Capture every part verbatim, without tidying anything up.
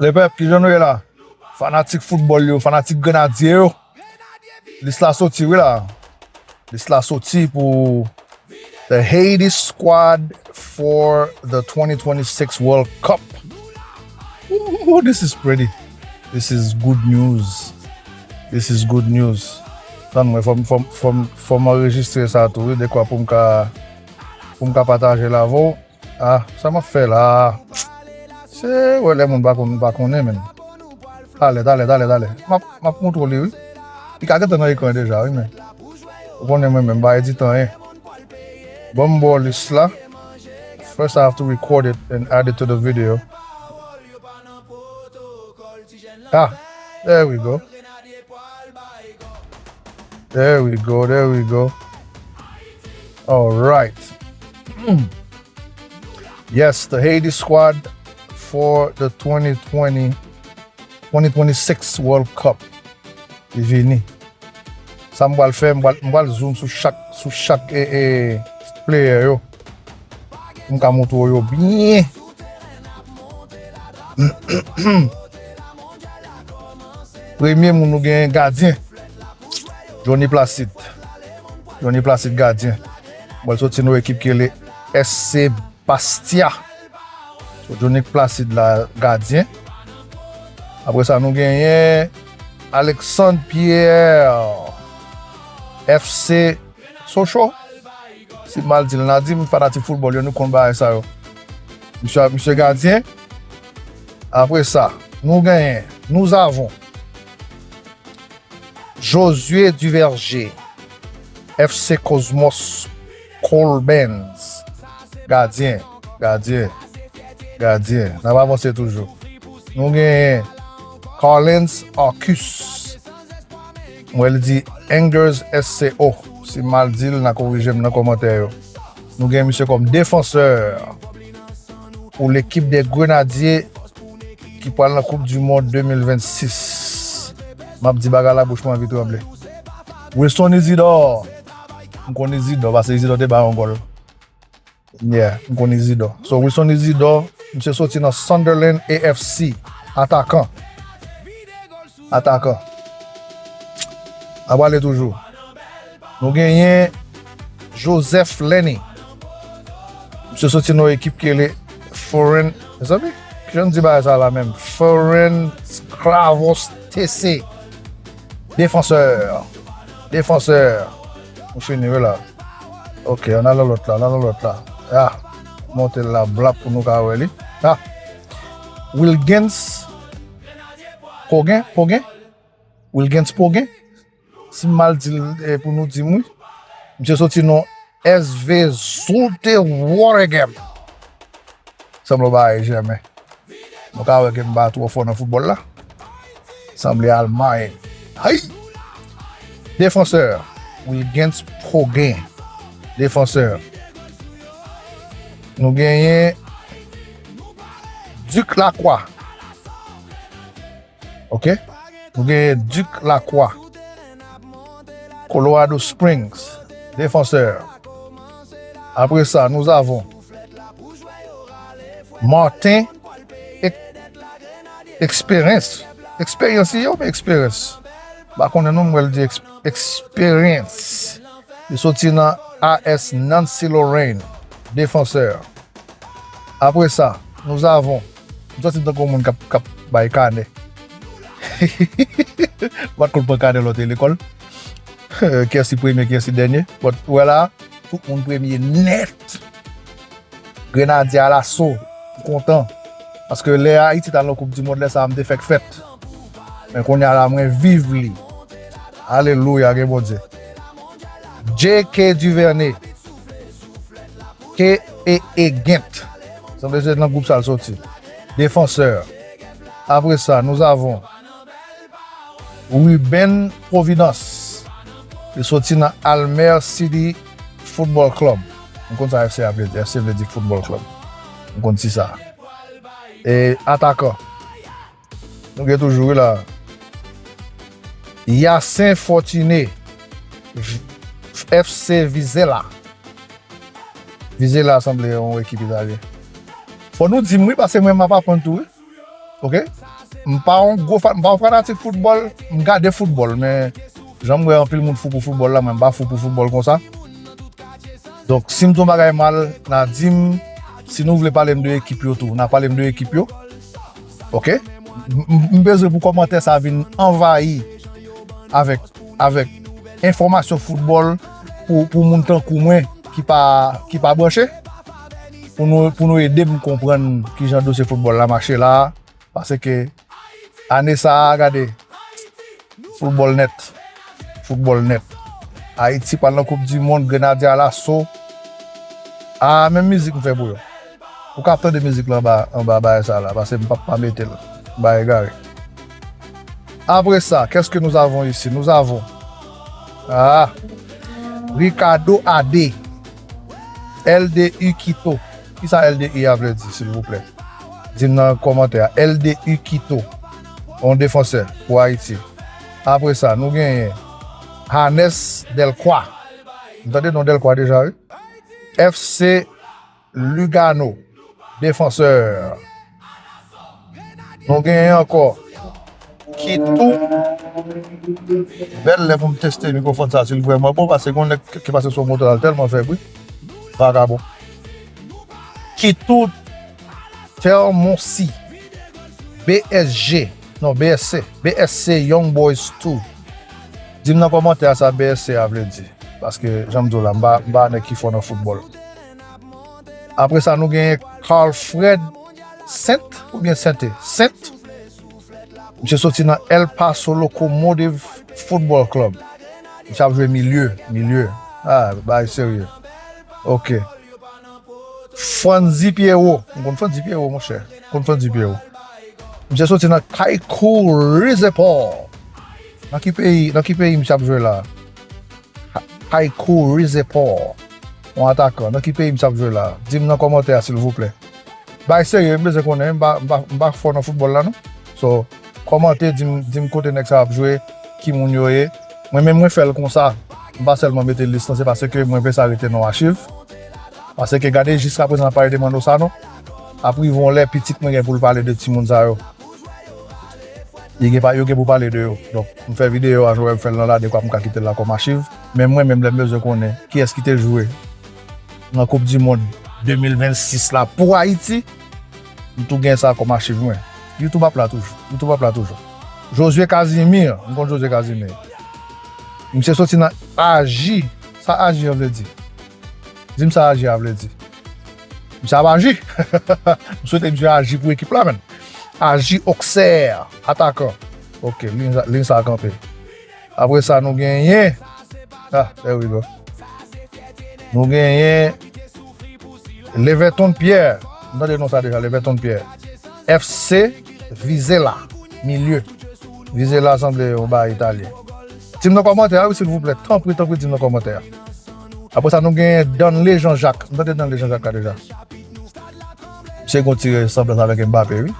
Lepèp, kijan nou ye la? Fanatik foutbòl yo, fanatik Grenadye yo. Lis la soti, wi la. Lis la soti pou the Haiti squad for the twenty twenty-six World Cup. Ooh, this is pretty. This is good news. This is good news. Tann mwen, fò m, fò m, fò m, fò m anrejistre sa tou, wi, dekwa pou m ka, pou m ka pataje l avè w. Ah, sa m ap fè la? Se wè lè moun pa konn, pa konnen, men. Talè, talè, talè, talè. M ap, m ap montre w li, wi. Li ka gentan nan ekran deja, wi, men. Ou konnen mwen menm, m pa edit anyen. Bon, m ba w lis la. First, I have to record it and add it to the video. Ah, there we go. There we go, there we go. All right. Yes, the Haiti squad for the twenty twenty, twenty twenty-six World Cup. Li vini. Sa m pral fè, m pral, m pral zoom sou chak, sou chak, eh, eh, player yo. Pou m ka montre w yo byen. Premye moun nou genyen gadyen. Johnny Placide. Johnny Placide gadyen. Mwen soti nan ekip ki rele S C Bastia. So, Johnny Placide la gadyen. Apre sa, nou genyen Alexandre Pierre, F C Sochaux. Si m mal di l, n a di m fanatik foutbòl yo, nou konn bagay sa yo. Misye, misye gadyen. Apre sa, nou genyen, nous avons Josué Duverger, F C Cosmos Corbens. Gadyen, gadyen, gadyen. N ap avanse toujou. Nou genyen Carlens Arcus. Mwen, li di Angers S C O. Si m mal di l, n a korije m nan kòmantè yo. Nou gen misye kòm defansè pou l'équipe des Grenadiers ki pral nan Coupe du Monde deux mille vingt-six. M ap di bagay la, bouch mwen anvi tranble. Wilson Isidore. M konn Isidore, paske Isidore te bay yon gòl. Yeah, m konn Isidore. So, Wilson Isidore, misye soti nan Sunderland A F C. Atakan. Atakan. N ap pale toujou. Nou genyen Joseph Lenny. Misye soti nan ekip ki rele Foreign. Mezanmi, kijan n di bagay sa la menm? Foreign Scravos T C. Defansè. Defansè. Nou fini, wi la. Ok, ann al nan lòt la, ann al nan lòt la. Ah, monte l la, blap, pou nou ka wè li. Ah. Wilgens Pogen, Pogen? Wilgens Pogen? Si m mal di l, eh, pou nou di m, wi. Misye soti nan S V Zulte Waregem. Sanble w pa wè Jèmen. Nou ka wè ke m pa twò fò nan foutbòl la. Sanble Almay. Hay! Defansè, Wilgens Pogen. Defansè. Nou genyen Duc Lacroix. Ok? Nou genyen Duc Lacroix. Colorado Springs. Defansè. Après ça, nous avons Martin Ex- Experience. Experience, li ye oubyen Experience? M pa konnen non, m wè l di ex- Experience. Li soti nan A S Nancy Lorraine. Defansè. Après ça, nous avons. M santi m tankou yon moun k ap, k ap bay kanè. M pa t konn pran kanè lè w te lekòl. Kiyès ki premye, kiyès ki dènye. But, wè la, tout moun premye nèt. Grenadye alaso. M kontan. Paske lè Ayiti t al nan Koup di Mond, lè sa a m te fèk fèt. Men kounye a la, mwen viv li. Alelouya, gen Bondye. J K Duvernay. K E E Gent. Sanble se nan gwoup sa l soti. Defansè. Après ça, nous avons Ruben Providence. Li soti nan Almer City Football Club. M konn sa F C a vle di. F C vle di Football Club. M konn ti sa. E atakan. Nou gen toujou, wi, la. Yassin Fortuné, F C Vizela. Vizela sanble yon ekip italyen. Fò nou di m, wi, paske mwen, m ap aprann tou, wi. Ok? M pa yon gwo fan, m pa yon fanatik foutbòl, m gade foutbòl, men jan m wè anpil moun fou pou foutbòl la, mwen m pa fou pou foutbòl konsa. Donk, si m di yon bagay mal, n a di m, si nou vle pale m de ekip yo tou, n a pale m de ekip yo. Ok? M, m, m bezwen pou kòmantè sa vin anvayi avèk, avèk enfòmasyon foutbòl pou, pou moun tankou mwen ki pa, ki pa branche. Pou nou, pou nou ede m konprann kijan dosye foutbòl la mache la. Paske ane sa a, gade, foutbòl nèt. Foutbòl nèt. Ayiti pral nan Koup di Mond, Grenadye alaso. Ah, menm mizik m fè pou yo. Ou ka ap tande mizik la anba, anba bagay sa la, paske m p ap pa mete l. Bagay egare. Après ça, qu'est-ce que nous avons ici? Nous avons, ah, Ricardo Ade, L D U Quito. Kisa L D U a vle di, silvouplè? Di m nan kòmantè a. L D U Quito, yon defansè pou Ayiti. Apre sa, nou genyen Hannes Delcroix. M tande non Delcroix deja, wi. F C Lugano, defansè. Nou genyen ankò Kitou. Bèl lè pou m teste mikwofòn sa, si l vrèman bon, paske gon nèg ki pase sou moto la, l tèlman fè bri. Vagabon. Kitou Termonsi. B S G. Non, B S C. B S C Young Boys two. Di m nan kòmantè a sa B S C a vle di. Paske, jan m di w la, m pa, m pa nèg ki fò nan foutbòl. Apre sa, nou genyen Carlfred Saint oubyen Sente? Saint. Misye soti nan El Paso Locomotive Football Club. Misye ap jwe milye, milye. Ah, bagay serye. Ok. Franzi Pierrot. M konn Franzi Pierrot, monchè. M konn Franzi Pierrot. Misye soti nan Kaikou Rizepor. Nan ki peyi, nan ki peyi misye ap jwe la? Kaikou Rizepor. Yon atakan. Nan ki peyi misye ap jwe la? Di m nan kòmantè a, silvouplè. Bay serye, m bezwen konnen. M pa, m pa, m pa fò nan foutbòl la, non. So, kòmante, di m, di m kote nèg sa ap jwe, ki moun yo ye. Mwen menm, mwen fè l konsa. M pa sèlman mete lis lan, se paske mwen vle sa rete nan achiv. Paske gade, jiskaprezan, n ap pale de Mano Sanon. Ap rive yon lè, pitit mwen gen pou l pale de timoun sa yo. Li gen pa, yo gen pou pale de yo. Donk, m fè videyo a, jan w wè m fè l lan la, dekwa m ka kite l la kòm achiv. Men mwen menm, lè m bezwen konnen kiyès ki te jwe nan Koup di Mond de mil vennsis la pou Ayiti, m tou gen sa kòm achiv mwen. YouTube ap la toujou. YouTube ap la toujou. Josué Casimir, m konn Josué Casimir. Misye soti nan Aji. Sa Aji an vle di? Di m sa Aji a vle di. Misye ap aji. M swete misye aji pou ekip la, menn. Aji Oksè, atakan. Ok, liy sa, liy sa kanpe. Apre sa, nou genyen. Ah, there we go. Nou genyen Leverton Pierre. M tande non sa deja, Leverton Pierre. F C Vizela, milye. Vizela sanble yon bagay italyen. Di m nan kòmantè a, wi, silvouplè. Tanpri, tanpri, di m nan kòmantè a. Apre sa, nou genyen Danley Jean Jacques. M tande Danley Jean Jacques la deja. Misye gon ti resanblans avèk Mbappé, wi.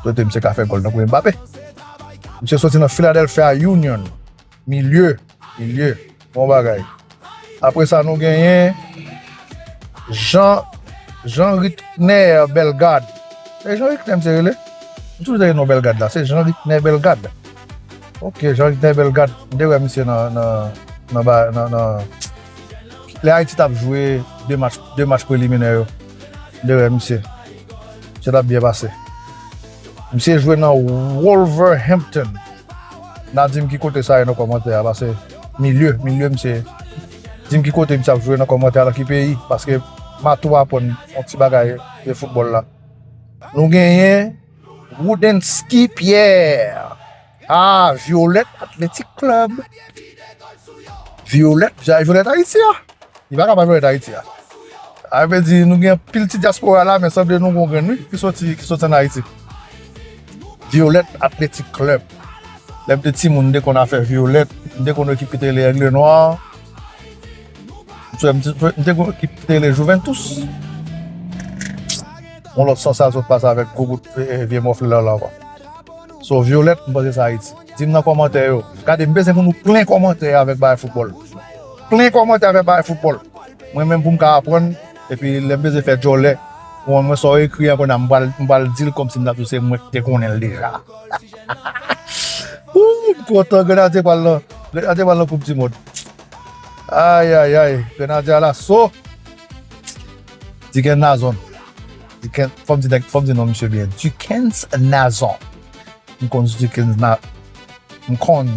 Swete misye ka fè gòl tankou Mbappé. Misye soti nan Philadelphia Union. Milye. Milye. Bon bagay. Apre sa, nou genyen Jean, Jean Ritner Bellegarde. Se Jean Ritner misye rele? M toujou tande non Bellegarde la. Se Jean Ritner Bellegarde. Ok, Jean Ritner Bellegarde. M te wè misye nan, nan, nan, ba- nan, nan, lè Ayiti t ap jwe de match, de match preliminè yo. M te wè misye. Misye t ap byen pase. Misye jwe nan Wolverhampton. N a di m ki kote sa ye nan kòmantè a, paske milye, milye misye. Di m ki kote misye ap jwe nan kòmantè a, nan ki peyi, paske m a tou aprann yon ti bagay de foutbòl la. Nou genyen Woodensky Pierre. Ah, Violette Athletic Club. Violette, Violette Ayiti a. Li pa ka pa jwe Ayiti a. A vle di, nou gen anpil ti dyaspora la, men sanble nou gon grenn, wi, ki soti, ki soti ann Ayiti. Violette Athletic Club. Lè m te timoun, m te konn afè Violette, m te konn ekip ki te rele Aigle Noir. M te, m te, m te konn ekip ki te rele Juventus. Yon lòt sans sa sot pase avèk gwo bout, eh, vye mòfle la, la, kwa. So, Violette, m panse se Ayiti. Di m nan kòmantè yo. Gade, m bezwen pou nou plen kòmantè avèk bagay foutbòl. Plen kòmantè avèk bagay foutbòl. Mwen menm pou m ka aprann, epi lè m bezwen fè djòlè, Ou konn mwen sa w ekri an kounye a, m pral, m pral di l kòmsi m t ap di w se mwen ki te konnen l deja. Wouy, m kontan, Grenadye pral nan, Grenadye pral nan Koup di Mond. Ay, ay, ay, Grenadye alaso. Dickens Nazon. Dickens, fò m di nèg, fò m di non misye byen. Dickens Nazon. M konn Dickens na, m konn.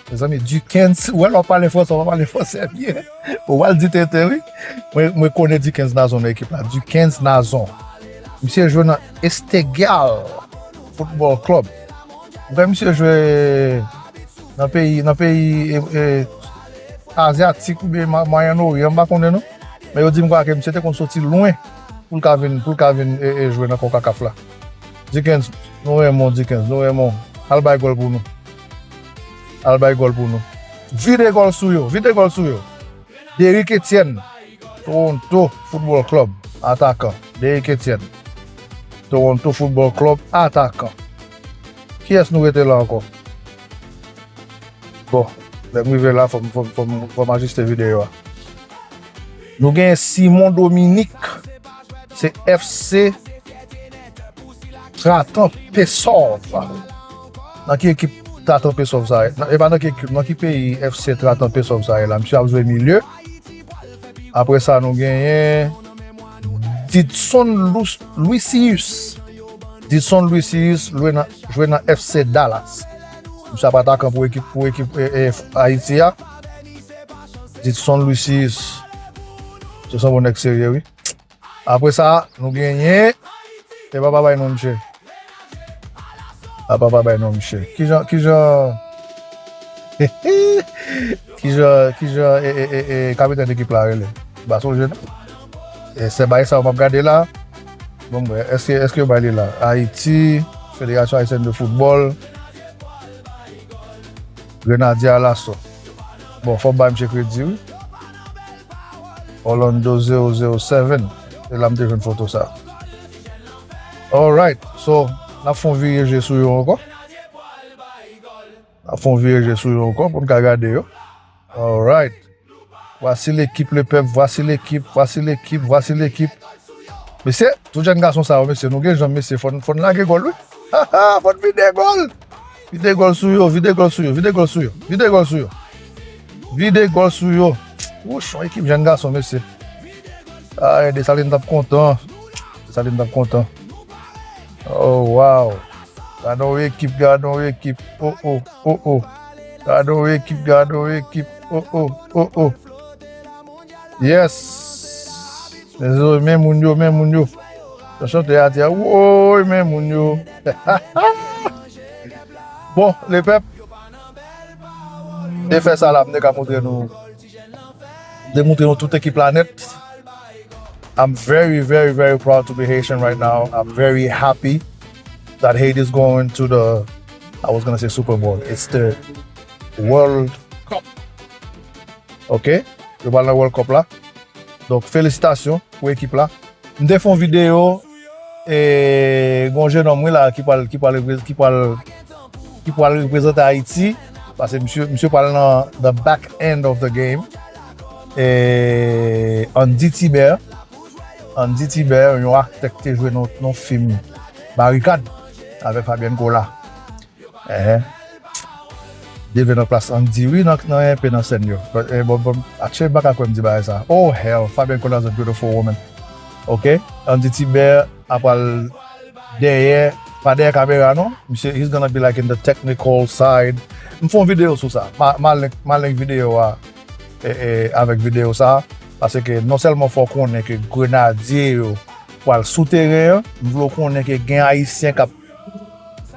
Mezanmi, Dickens, ou wè lè w ap pale fransè, w ap pale fransè byen. Ou pral di tenten, wi. Mwen, mwen konnen Dickens Nazon nan ekip la. Dickens Nazon. Misye jwe nan Esteghlal Football Club. M kwè misye jwe nan peyi, nan peyi, e, e, azyatik oubyen Ma-, Mwayen Oryan, m pa konnen non. Men yo di m kwè ke misye te konn soti lwen pou l ka vin, pou l ka vin, e, e, jwe nan Concacaf la. Dickens, nou renmen w, Dickens, nou renmen w. Al bay gòl pou nou. Al bay gòl pou nou. Vide gòl sou yo, vide gòl sou yo. Derrick Etienne, Toronto Football Club, atakan. Derrick Etienne, Toronto Football Club, atakan. Kiyès nou rete la ankò? Bon, lè m rive la, fò m, fò m, fò m, fò m ajiste videyo a. Nou gen Simon Dominique, se F C Tratan Pesov. Nan ki ekip Tratan Pesov sa ye? Nan, e pa nan ki ekip, nan ki peyi F C Tratan Pesov sa ye la? Misye ap jwe milye. Apre sa, nou genyen Didson Lus-, Lucius. Didson Lucius jwe nan, jwe nan F C Dallas. Misye ap atakan pou ekip, pou ekip, e, e, Ayiti a. Didson Lucius. Se yon bon nèg serye, wi. Apre sa, nou genyen. E papa bay non, misye. A papa bay non, misye. Kijan, kijan, kijan, kijan, e, e, e, e, kapitèn ekip la rele? M pa sonje non. E se bagay sa yo m ap gade la. Bon, mwen, èske, èske yo bay li la? Ayiti, Fédération Haïtienne de Football. Grenadye alaso. Bon, fò m bay misye kredi, wi. Orlando zero zero seven. Se la m te jwenn foto sa. Alright. So, n ap fè yon vire je sou yo ankò. N ap fè yon vire je sou yo ankò pou n ka gade yo. Alright. Voici l'équipe, le peuple. Voici l'équipe, voici l'équipe, voici l'équipe. Mesye, tout jèn gason sa yo, mesye, nou gen janm, mesye, fò n, fò n lage gòl, wi. Ha, ha, fò n vide gòl. Vide gòl sou yo, vide gòl sou yo, vide gòl sou yo, vide gòl sou yo. Vide gòl sou yo. Wouch, yon ekip jèn gason, mesye. Ay, Desalin t ap kontan. Desalin t ap kontan. Oh, wow. Gade yon ekip, gade yon ekip. Oh, oh, oh, oh. Gade yon ekip, gade yon ekip. Oh, oh, oh, oh. Yes. Mezanmi, men moun yo, men moun yo. Jan chantè a di a, woy, men moun yo. Bon, lepèp, te fè sa la, m te ka montre nou, m te montre nou tout ekip la nèt. I'm very, very, very proud to be Haitian right now. I'm very happy that Haiti is going to the, I was gonna say Super Bowl. It's the World Cup. Ok? Yo pral nan World Cup la. Donk, felisitasyon pou ekip la. M te fè yon videyo, e, gon jenòm, wi, la, ki pral, ki pral reprez-, ki pral, ki pral reprezante Ayiti. Paske misye, misye pral nan the back end of the game. E, Andy Tibert. Andy Tibert, yon aktè ki te jwe nan, nan fim Barikad avèk Fabienne Colas. Enhen. Deve nan plas Andy, wi, nan, nan enpe nan sèn yo. But, eh, bon, bon, actually, m pa ka kwè m di bagay sa. Oh, hell, Fabienne Colas is a beautiful woman. Ok? Andy Tibert ap pral dèyè, pa dèyè kamera, non. Misye, he's gonna be, like, in the technical side. M fè yon videyo sou sa. Ma, ma link, ma link videyo a, eh, eh, avèk videyo sa. Paske non sèlman fò w konnen ke Grenadye yo pral sou teren an, m vle w konnen ke gen Ayisyen k ap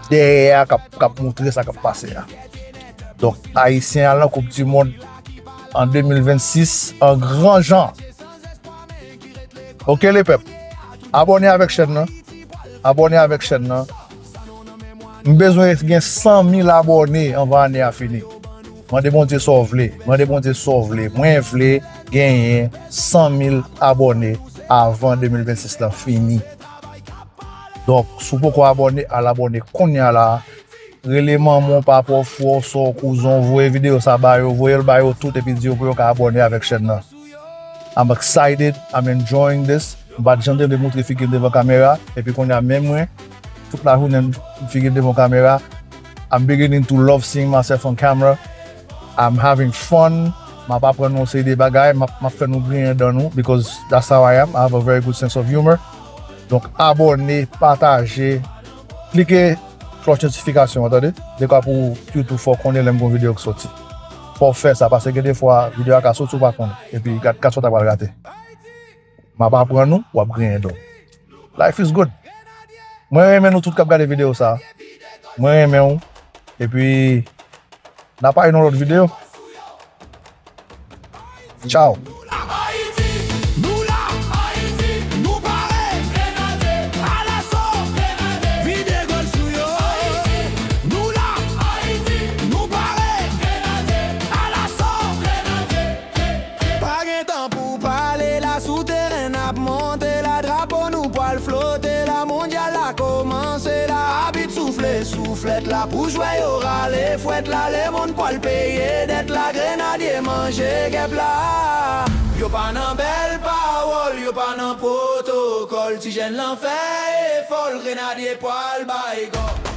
dèyè a k ap, k ap montre sa k ap pase a. Donk, Ayisyen al nan Koup di Mond an de mil vennsis an gran jan. Ok, lepèp, abòne avèk chèn nan. Abòne avèk chèn nan. M bezwen gen san mil abòne anvan ane a fini. Mande Bondye sa w vle. Mande Bondye sa w vle. Mwen vle genyen san mil abòne avan de mil vennsis lan fini. Donk, si w poko abòne, al abòne kounye a la. Rele manman w, papa w, frè w, sè w, kouzen w, voye videyo sa ba yo, voye l ba yo tout, epi di yo pou yo ka abòne avèk chèn nan. I'm excited, I'm enjoying this. M pa t janm te vle montre figi m devan kamera, epi kounye a men mwen, tout lajounen m figi m devan kamera. I'm beginning to love seeing myself on camera. I'm having fun. M ap aprann nou yon seri de bagay, m ap, m ap fè nou griyen dan nou, because that's how I am. I have a very good sense of humor. Donk, abòne, pataje, klike klòch notifikasyon an, tande? Dekwa pou YouTube fè w konnen lè m gen yon videyo k soti. Fò w fè sa, paske gen de fwa, videyo a ka soti ou pa konnen. Epi, gad, gad sa w ta pral rate. M ap aprann ou, w ap griyen dan w. Life is good. Mwen renmen nou tout k ap gade videyo sa. Mwen renmen w. Epi, n ap pale nan lòt videyo. Tchao. Nou la, Ayiti, nou la, Ayiti, nou pare. Grenadye, alaso, Grenadye, vide gòl sou yo. Ayiti, nou la, Ayiti, nou pare. Grenadye, alaso, Grenadye. Pa gen tan pou pale, la sou teren n ap monte, la drapo nou pwal flote, la mondyal la kòmanse, la abit soufle souflèt la pou jwè yo rale fwèt la, lemonn pwal peye dèt la, Grenadye manje gèp la. Yo pa nan bèl pawòl, yo pa nan pwotokòl, ti jèn lan fè efò l, Grenadye pwal bay gòl.